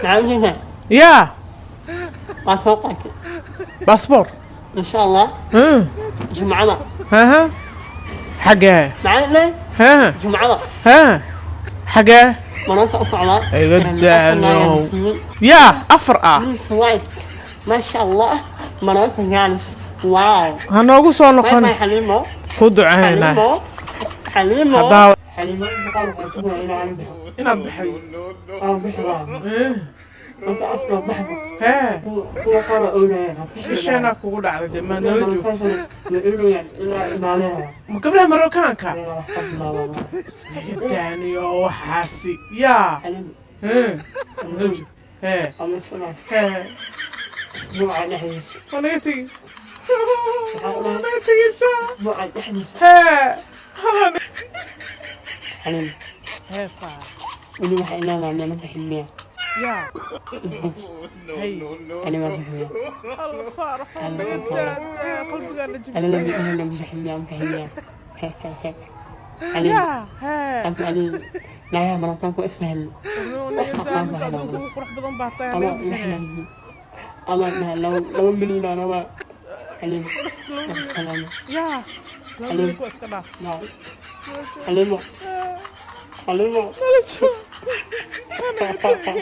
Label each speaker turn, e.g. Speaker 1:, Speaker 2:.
Speaker 1: Maxaa u jeedaa?
Speaker 2: Yaa.
Speaker 1: Waa soo qaatay.
Speaker 2: Baasboor.
Speaker 1: Insha Allah. Jumcada.
Speaker 2: Haha, xagee?
Speaker 1: Maxaa le?
Speaker 2: Ha.
Speaker 1: Jumcada.
Speaker 2: Ha, xagee?
Speaker 1: Mararka u socdaa.
Speaker 2: Iga daanow. Yaa, afar ah.
Speaker 1: Maasha Allah, mararka jaanis, wow.
Speaker 2: Ha noogu soo
Speaker 1: Bye.
Speaker 2: noqon.
Speaker 1: Bye, Xaliimo.
Speaker 2: Ku duceynaa.
Speaker 1: Xaliimo, Xaliimo.
Speaker 2: Haddaa-
Speaker 1: Xaliimo, boqol waxaan sugayaa inaan baxo.
Speaker 2: Inaad baxay.
Speaker 1: Aan bixi. Marka afka baxo.
Speaker 2: Hee.
Speaker 1: Kuwa qaar waa oynayaan.
Speaker 2: Isheenaa kugu dhacday dee, maad nala joogto.
Speaker 1: Way oynayaan ilaa imaanaya.
Speaker 2: Ma gabdhaha Marookaanka?
Speaker 1: Ilaa wax ka bilaabaan.
Speaker 2: Iga daaniyo waxaasi yaa.
Speaker 1: Xaliimo.
Speaker 2: Hee, nala joog hee.
Speaker 1: Ama isku dhaaf.
Speaker 2: Hee.
Speaker 1: Usbuuca dhexdiisa.
Speaker 2: Waa naga tegi, waa naga tegeysaa.
Speaker 1: Usbuuca dhexdiisa.
Speaker 2: Hee.
Speaker 1: Xaliimo.
Speaker 2: Hee, Faarax.
Speaker 1: Weli waxay leedahay nama bixin miya?
Speaker 2: Yaa, hay.
Speaker 1: Ani ma bixin miya?
Speaker 2: Alla, Faarax, waa naga daadaa, qalbigaana
Speaker 1: Ani lama
Speaker 2: jibsaya.
Speaker 1: Lama bixin miya? Ma bixin miya, Xaliimo?
Speaker 2: Yaa, hee.
Speaker 1: Abdi, ani naagaha Marookaanku isfahmi.
Speaker 2: Naga daanis, adduunka ugu qurux badan baa tahay.
Speaker 1: Ama
Speaker 2: naga bixinaya.
Speaker 1: Ama 2 milyan aan rabaa, Xaliimo.
Speaker 2: Bas 2 milyan.
Speaker 1: Xaliimo.
Speaker 2: Yaa, 2 milyan kuwa iska dhaaf.
Speaker 1: Xaliimo, Xaliimo.
Speaker 2: Nala joog. Waa naga tegey.